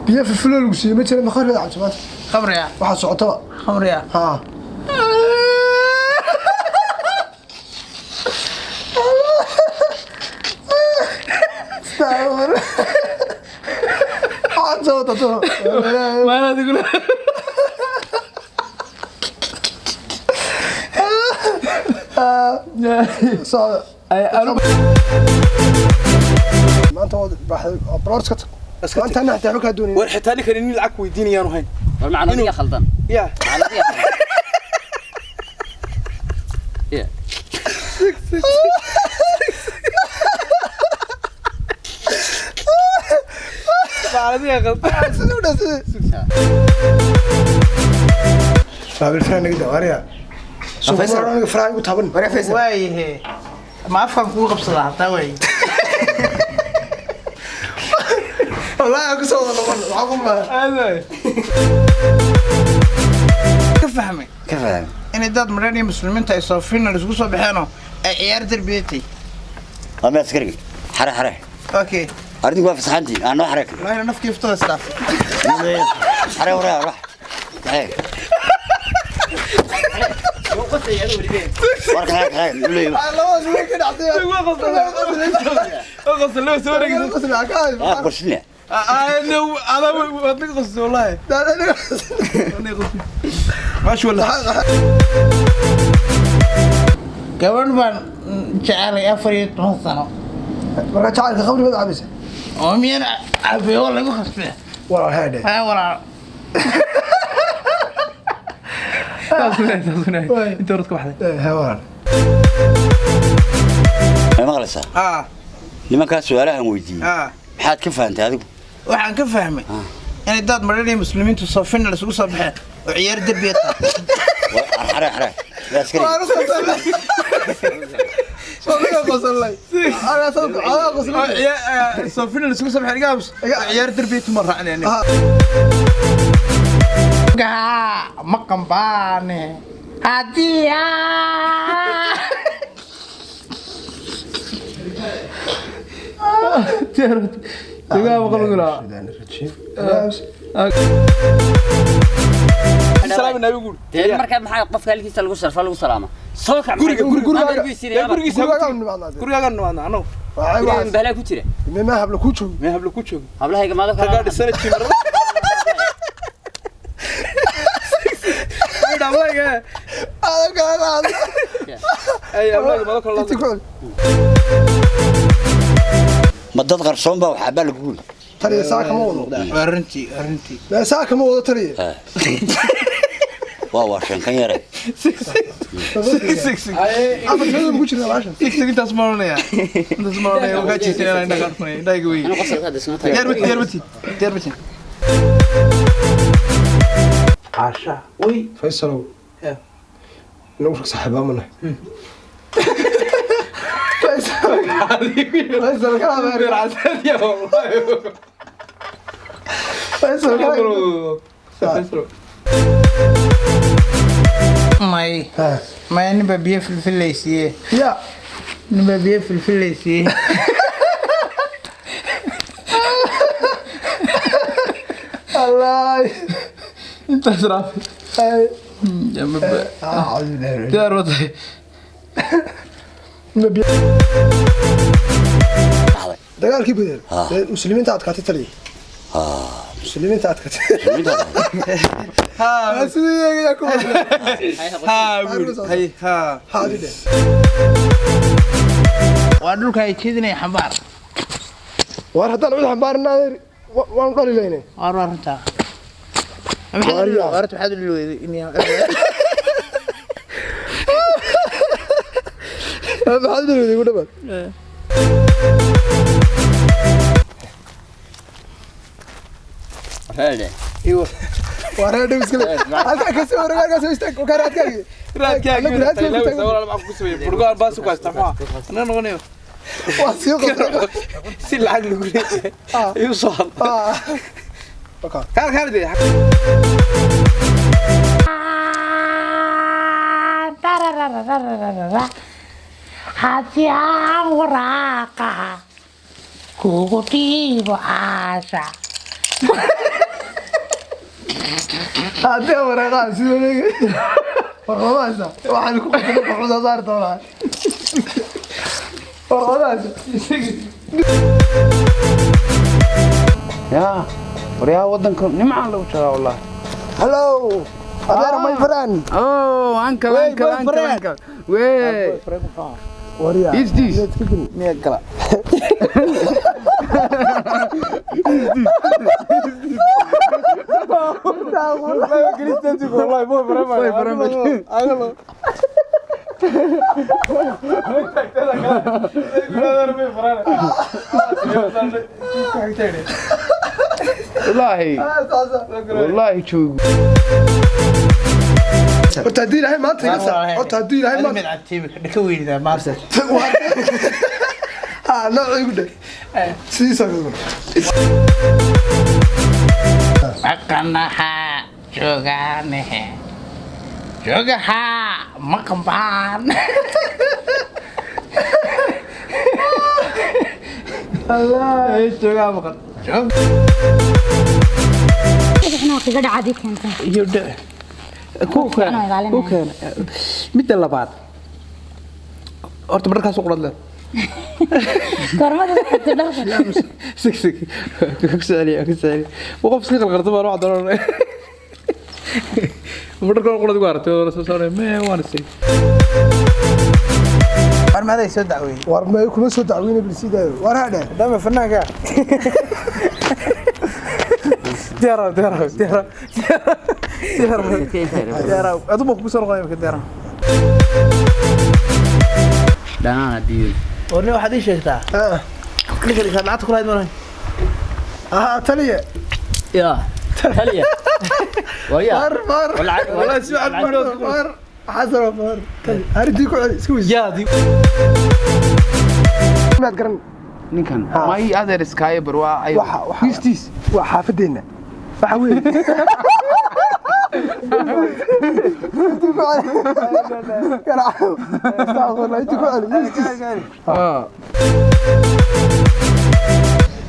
Biyo filfilo lagu siiyey ma jira, makhaar baad cabto maanta. Khamriya. Waxaa socotaba. Khamriya. Haa. Waxaad soo wadato. Maana adiguna. Socda. Maanta waad baxday baloor iska tag. Maanta ana xitaa waxba kaa doonaynin. War xitaa ninkan nin lacag weydiinayaanu hayn. War macna adiga khaldan. Ya. Macna adiga khaldan. Yeah. Macnadiga qaldan. Sidii u dhasay. Baabil faraha naga daa, waariya. Soo Faisal. aniga faraha igu taaban. Waayahe, ma afkaan kugu qabsadaa hataa waay. Wallaahi aan ku soo wada noqon. Waxaa ku maaha. Ka fahmay. Ka faham. Inay dad mareen iyo muslimiinta ay soo final isku soo baxeenoo ay ciyaar darbiyatay. Waa meel askarigi xare xare. Okay. Arrintu waa fasaxantii aan noo xare. Wallahi nafkii iftada staff. Xare waraa wax xare warka xare xare muxuu leeyahay? Labadaas way ka dhacday. Qosol loo soo wareegay. Waa qorshinaya. Ada waad naga qosol wallahi. Maash wallah. Gabadh baan jecelay 14 sano. Marka jacaylka khamri baad cabaysa. Oo miyaan cabiyo oo lagu khasbay? Walaal haadhe. Haa walaal. Inta horad ka baxday. Haa walaal. Ma maqlaysaa? Haa. Nimankaas su'aalahan weydiiyey. Haa. Maxaad ka fahantay adigu? Waxaan ka fahmay inay dad mareen iyo muslimiintu soo final isugu soo baxeen oo ciyaar darbiyatay. Waa xare xare yaa askari. Soo final isugu soo baxeen gaabs ciyaar darbiyatu ma raacneen. Gaa ma qambaane haddii aa Digaa boqol gula. Salaam nabi guur. Dee marka maxaa qofka halkiisa lagu sharfa lagu salaama? Soo kac. Guriga guriga guriga guriga nimaadna annagu. Guriga balaa ku jira. Ma habla ku joogo. Mee hablo ku joogo. Hablahayga maado kala. Tagaa dhisana jimarada. Hablayga. Ay hablayga maado kala. Ma dad qarsoon baa waxaa baa lagu guuri. Taliya saa kama wado. Waa runtii, waa runtii. Saa kama wado taliya. Waa shankan yare. Afar sano ku jirna baashan. Six intaas ma oranaya. Intaas ma oranaya waa ka jiisan inaan indhaha qarfunay indhahayga wey. Anu qosolka hadda isma tago. Diyaar bati diyaar bati diyaar bati. Caasha way. Faysalow. Yeah. Inagu rag saaxiibaa ma nahay. Faysal kala habeer. Faysal kala. May may ninbaa biyo filfilaysiiye. Ya. Ninbaa biyo filfilaysiiye. Allah. Intaas raafay. Ay. Diyaar A'uuzu billahi. bati. Ma biyo. Dagaalkii Badar. Muslimiinta adkaatay taliya. Muslimiinta adkaatay. Haa. Sidii iyaga yaa ku Haa guuri. Hay haa. Haa dheh. Waa dhulka ay jeedinaya xambaar. War haddaan cid xambaarna adeer waanu dhali laynay. Waa runtaa. Waaryaa. Horta maxaad u dhilweyday Maxaad u dhaliweyday ku dhawaad? Reede. Waa reer dhib iska leh. Halkaa ka soo wareeg, halkaa soo istaag, waa kaa raadkaagii. Raadkaagii. Anagu raadkaagii ku taagan. Walaal maxaa ku sameeyay? Burgaar baas ku haysta maxaa? Ana noqonayo. Waa sii qoslay. Si lacag lagu leeyahay. Ayuu soo hadlay. Ah. Wakaa. Kaal kaal dee. Haddii aan waraaqaha kugu dhiibo caasha. Haddii waraaqaha sida leega warqadahaasa waxaan ku qasbay wuxuu soo saari doonaa warqadahaas. Yaa waryaa, wadanka nimcaan lagu jiraa wallahi. Hello adeer, my friend. Oh uncle. Wey, uncle, my uncle, friend. Uncle, wey. Waryaa. Is this? Miya gala? Boy friend. Wallahi wallahi joog. Horta haddii Ilaahay maanta iga saar, horta haddii Ilaahay maanta mid cabtay ka weynidaa maanta. Ha nooc igu dhe sidiisa kale. Maqanaha joogaanahe joogaha maqan baan. Joogaa maqan. Joog. Inuu kaga dhacadi keentay. Iyo dhici ku keen. Anoo ilaalinaya. Ku keen midda labaad. Horta markaas u qurad leh. Goormada xigta dharka? Sig sig, ku soceliya, ku soceliya. Qof iska qalqalta baan wax doonaa. Marka qurad ku aragtay oo soo saaray mee waan si. War maaday soo dacweeyey? War ma kuma soo dacweyne, bilsidaayo war hadhe. Dama fanaanka diyaaraw, diyaaraw, diyaaraw, diyaaraw, diyaaraw. Aduma kugu soo noqonaya marka diyaaraw. Dhanaana biyo. Warni, waxaad ii sheegtaa ninka dhisaa lacagta kulahayd malahay? Ah, taliye. Ya taliya, waryaa. War war. Wallahi si fiican buu. War xasan, war tali arrintii ku celi iska weys. Yaadi. Maad garan Ninkan may adeer iskaaye bar waa ay. Waxa- Wistiis. Waa xaafadeenna waxa weeye. Intii ku celi. Garaac. Astaghfirullah, intii ku celi. Wistiis.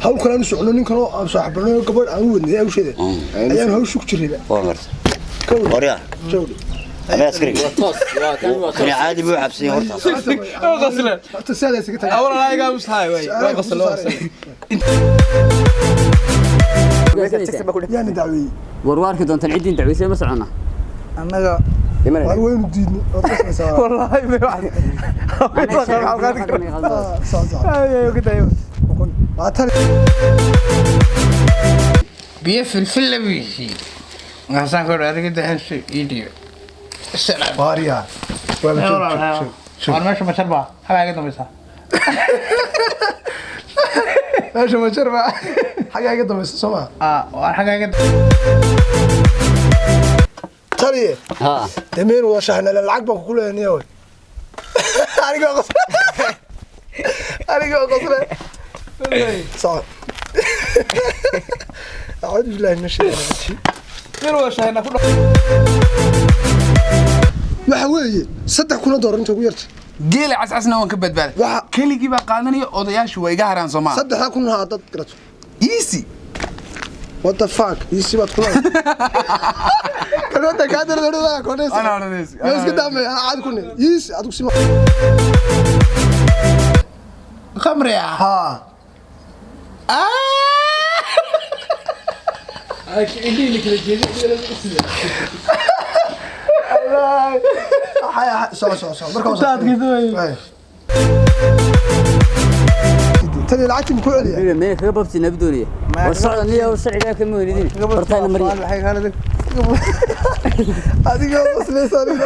Hawl kale aanu socono, ninkan oo aan saaxiibano, gabadh aan u wadnay hawsheeda ayaan hawshu ku jirnayba. Waa garta. Waryaa. Jawdi. Ama askariga. Toos waa kan, waa Kani caadi buu cabsan yahay horta. Qasle. Horta sidaas isaga tagay. Awal anaga ushaay way waa qasle, waa qasle. Yaana dacweeyey? War waa arki doontaan ciddin dacweysay, ma soconna. Annaga. Waar waynu diidnay waad qasbaysaa. Wallaahi may wax. Soo soo. Waa tali. Biyo filfil la biyisiiyey, markaasaan ku idhi adiga dahansu ii dhiibo. Waaryaa, waa joog joog joog. War meesha mashar baa xagaa iga dambaysaa. Meesha majar baa xagaa iga dambaysa, soo maa? Aa, war xagaa iga. Taliye. Ha. Dee meen wada shahnale, lacag baan kugu leeyahay niyow. Anigoo qosle, anigoo qosle. Soco. Acuudu billahi min ashaytaani rajiim. Meel waa shahayna ku dhaw. Waxa weeye 3,000 oo doolar inta ugu yarta. Geela cascasna waan ka badbaaday. Keligii baa qaadanaya, odayaashu waa iga haraan Soomaa. 3,000 ha dad garato. Easy. What the fuck, easy baad kula kalwada kaa dardarada kodhaysa. Ana odhanaysa. Ma iska daamay, ana caadi ku ne easy adigu sima. Khamri ah. Haa. Soo soo soo marka waa tani lacagtii ku celiya. Meel kaga babti nabi doonaya. War socda niyo, sharciga ka muhiimidin hortaana mariya. Adiga qoslaysa adiga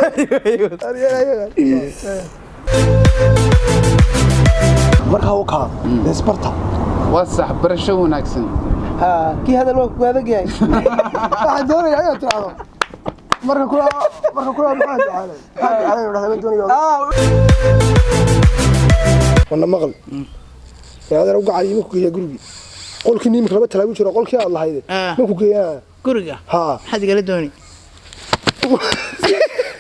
marka uu kaa isbarta. Waa sax, barasho wanaagsan. Ha, kii hadal waa ku adag yahay. Waxaan doonayaa inaad tiraahdo marka kula maxaa jeclay, maxaa jeclay dhahdaa doonaya wana maqal adeer u gacay markuu geeyaa gurigii qolkii niimka laba talaabo jiro, qolkii aad lahayd markuu geeyaa. Guriga? Haa. Maxaad igala dooni?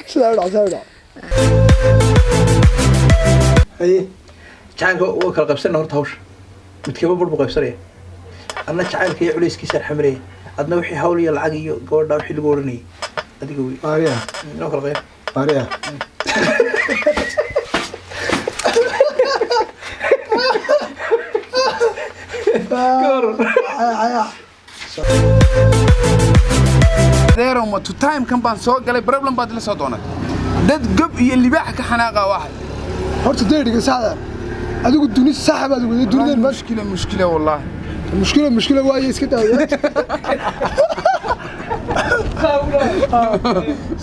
Sidaa u dhac, sidaa u dhac. Haye, jacaylka waa kala qaybsanna horta hawsha. Midkiiba bur buu qaybsanaya. Anna jacaylka iyo culayskiisaan xamilaya. Adna wixii hawl iyo lacag iyo gabadha wixii lagu oranayay adiga wey. Maria. Noo kala qayb. Maria. Adeerow, ma to time kan baan soo galay, problem baad ila soo doonatay. Dad gob iyo libaax ka xanaaqa waxay. Horta deeriga saxda. Adigu duni sax baad ugu dunida mushkila mushkila wallahi. Mushkila mushkila waaye iska daaya.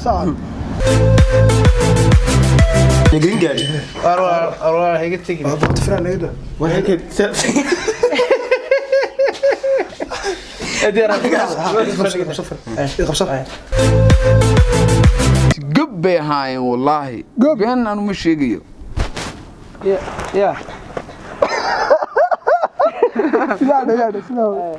Sax. Green gaari. War iga tegin. Waa tifraan naga daa. Gob bay ahaayeen wallahi. Been aanu ma sheegayo. Ya. Sidaa dhagaa sidaa.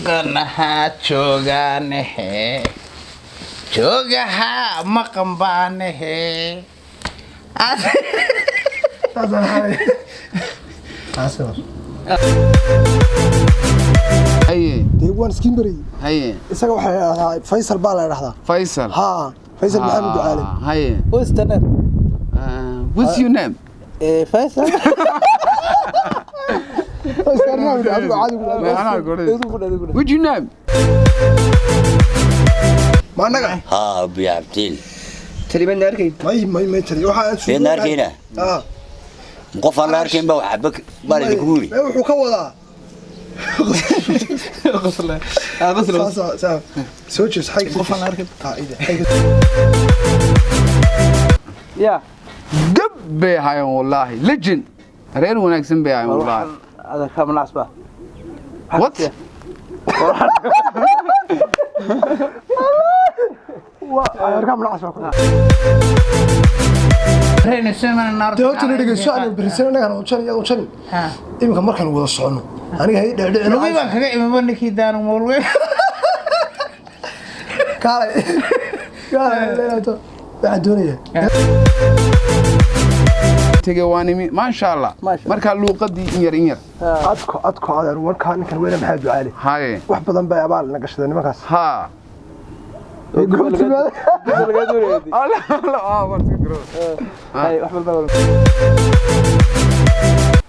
Ganaha joogaanahe joogaha maqan baanahe. Haye. Dee waan iskiin barayay. Haye. Isaga waxaa la idhahdaa Faysal baa la idhahdaa. Faisal. Haa, Faysal Maxamed Ducaale. Haye. What's the name? What's your name? Faisal. Faysal Maxamed adigu caadi ku dhaw. What's your name? Ma annaga? Haa, biyo cabtiin. Taliban arkay. May tali. Waxa aan Been arkayna. Ah. Qof aan la arkayn baa wax xabba baa idinku yiri. May wuxuu ka wadaa. Qosla. Ah qosla. Saa soo jees xayg Qof aan la arkayn. Ah ida. Xayg. Ya. Gob bay ahaayeen wallahi. Legend. Reer wanaagsan bay ahaayeen wallahi. Ada ka manaas ba. What? Waa arkaa manaas baa ku. Dee horta na dhegeyso aan berisan anaga aan ujan iyo ujan. Iminka markaan wada socono aniga hay dhacdhicin. Lugay baan kaga imaba ninkii daanu moolwe. Kaalay. Kaalay leeyahay. Waxaan doonayaa. Tegay waan imi maasha Allah. Marka luuqadii in yar in yar. Adko adeer warkaa ninkan weyne Maxamed Ducaale. Haye. Wax badan bay abaal na gashaday nimankaas. Ha. Allah Allah ah war iska garo. Hay wax walba.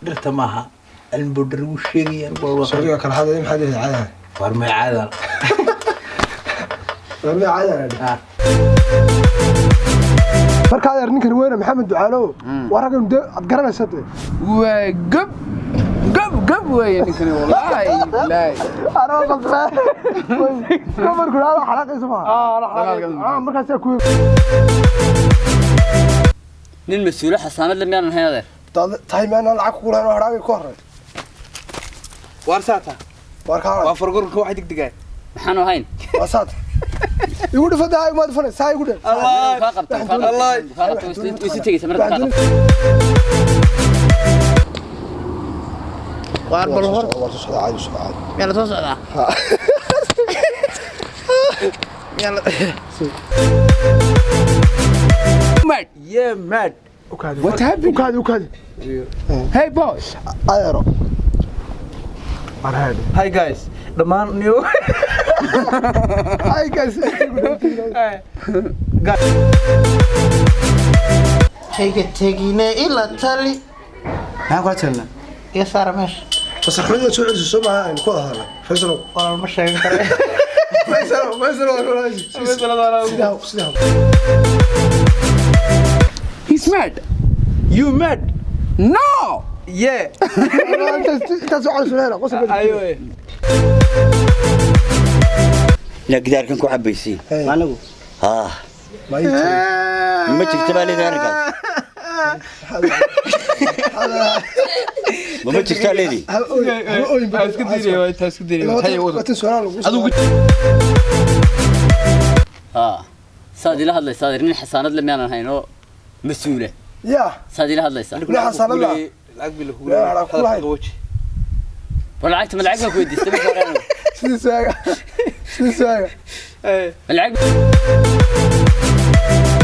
Dhirta maaha. Cilmi dhir uu sheegaya waa Sawirka kala haday maxaa leeyahay caadaha. War may caadan. War may caadan. Marka adeer ninkan weyne Maxamed Ducaale waa raggan dee aad garanaysaa dee. Waa gob gob gob weeye ninkani wallahi billahi. Anoo qasbaa. Gobolku dhaada xanaaqaysa maaha. Ah markaas ku nin mas-uul xasaanad le miyaanan hayn adeer. Tahay maanaan lacag kugu lahayn oo hadhaagay ku horey. Waar saata. Waar kaalay. Waa fargurka wax degdegay. Maxaanu ahayn? Waa saata. Igu dhufo daa igu dhufan saa igu dhuf. Allah ka qabta. Allah ka qabta way tegaysa marka ka qabta. Waar bal hor. Waa soo socdaa caadi soo caadi. Meel soo socdaa. Meel. Mad. Yeah, mad. What happened? Ukaadi. Hey boy. Adeero. Marhaba. Hi guys. Dhammaan new. Hi guys. Hayga tegine ila tali. Maxaan kula talnaa? Iga saara meesha. Fasaxnimada soo celiso soo maaha aynu ku wada hadalnay. Faysal. Walaal ma sheegan karo. Faysal, Faysal waa kula hadashay. Sidaa. He's mad. You mad? No. Yeah. Intaas waxaan su'aalaha qosol. Ayo. Ina gidaarkan ku cabaysiin. Anigu. Haa. Ma jirto baa leedahay arrinkaas. Ma jirtaa leedii? Isku diiday waa intaa isku diiday. Hay wado. Adigu ها saad ila hadlaysaa adeer nin xasaanad le miyaanan hayn oo mas-uule. Ya. Saad ila hadlaysaa. Nin xasaanad la. Lacag bil huwa. War lacagta ma lacag baan ku weydiistay marka hore anigu. Sidii saaga. Sidii saaga. Ma lacag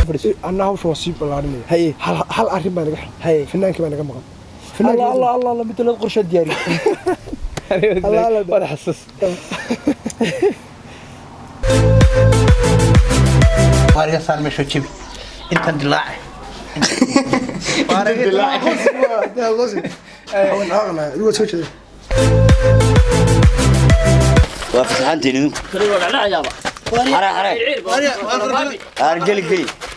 Fadhiiso. Anna hawsha waan sii ballaarinaya. Haye. Hal arrin baa naga xidhan. Haye. Finaankii baa naga maqan. Allah Allah Allah Allah, mid la qorshe diyaari. Allah, Allah. Wada xasuus. Waariga saar meesha jibi. Intan dilaac. Waa fasaxantiin idinku. Xare xare. Aar geli geli.